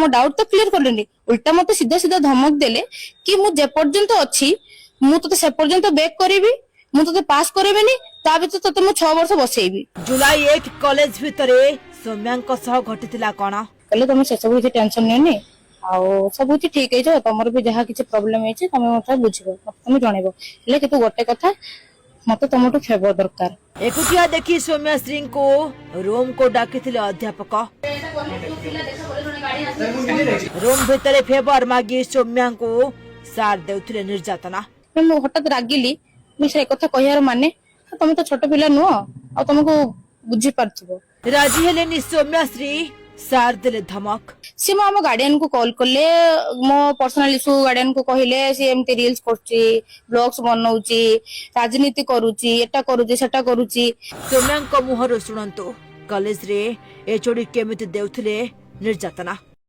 ମୋ ଡାଉଟ ତ କ୍ଲିୟର କଲେନି, ଉଲ୍ଟା ମତେ ସିଧା ସିଧା ଧମକ ଦେଲେ କି ମୁଁ ଯେପର୍ଯ୍ୟନ୍ତ ଅଛି, ମୁଁ ତୋତେ ସେ ପର୍ଯ୍ୟନ୍ତ ବେକ୍ କରିବି, ମୁଁ ତୋତେ ପାସ୍ କରିବିନି, ତା ଭିତରେ ତୋତେ ମୁଁ 6 ବର୍ଷ ବସେଇବି। ଜୁଲାଇ 1 କଲେଜ ଭିତରେ ସୌମ୍ୟାଙ୍କ ସହ ଘଟିଥିଲା କଣ? କହିଲେ, ତମେ ସେସବୁ କିଛି ଟେନସନ ନିଅନି ଆଉ ସବୁ କିଛି ଠିକ ହେଇଯିବ। ତମର ବି ଯାହା କିଛି ପ୍ରୋବ୍ଲେମ ହେଇଛି, ତମେ ମତେ ବୁଝିବ, ମତେ ତମେ ଜଣେଇବ। ହେଲେ କିନ୍ତୁ ଗୋଟେ କଥା, ମତେ ତମଠୁ ଫେଭର ଦରକାର। ଏକୁଟିଆ ଦେଖି ସୌମ୍ୟାଶ୍ରୀଙ୍କୁ ରୁମକୁ ଡାକିଥିଲେ ଅଧ୍ୟାପକ। ରୁମ୍ ଭିତରେ ଫେଭର ମାଗି ସୌମ୍ୟାଙ୍କୁ ସାର୍ ଦେଉଥିଲେ ନିର୍ଯାତନା। ମୁଁ ହଠାତ୍ ରାଗିଲି। ମୁଁ ସେ କଥା କହିବାର ମାନେ, ତମେ ତ ଛୋଟ ପିଲା ନୁହଁ ଆଉ ତମକୁ ବୁଝି ପାରୁଥିବ। ରାଜି ହେଲେନି ସୌମ୍ୟାଶ୍ରୀ, ସାର୍ ଦେଲେ ଧମକ। ସିଏ ମୋ ଆମ ଗାର୍ଡିଆନ କୁ କଲ୍ କଲେ, ମୋ ପର୍ସନାଲ ଇସ୍ୟୁ ଗାର୍ଡିଆନ କୁ କହିଲେ। ସିଏ ଏମିତି ରିଲ୍ସ କରୁଛି, ବ୍ଲଗ୍ସ ବନଉଛି, ରାଜନୀତି କରୁଛି, ଏଟା କରୁଛି, ସେଟା କରୁଛି। ସୌମ୍ୟାଙ୍କ ମୁହଁରୁ ଶୁଣନ୍ତୁ, କଲେଜରେ ଏଚଓଡି କେମିତି ଦେଉଥିଲେ ନିର୍ଯାତନା।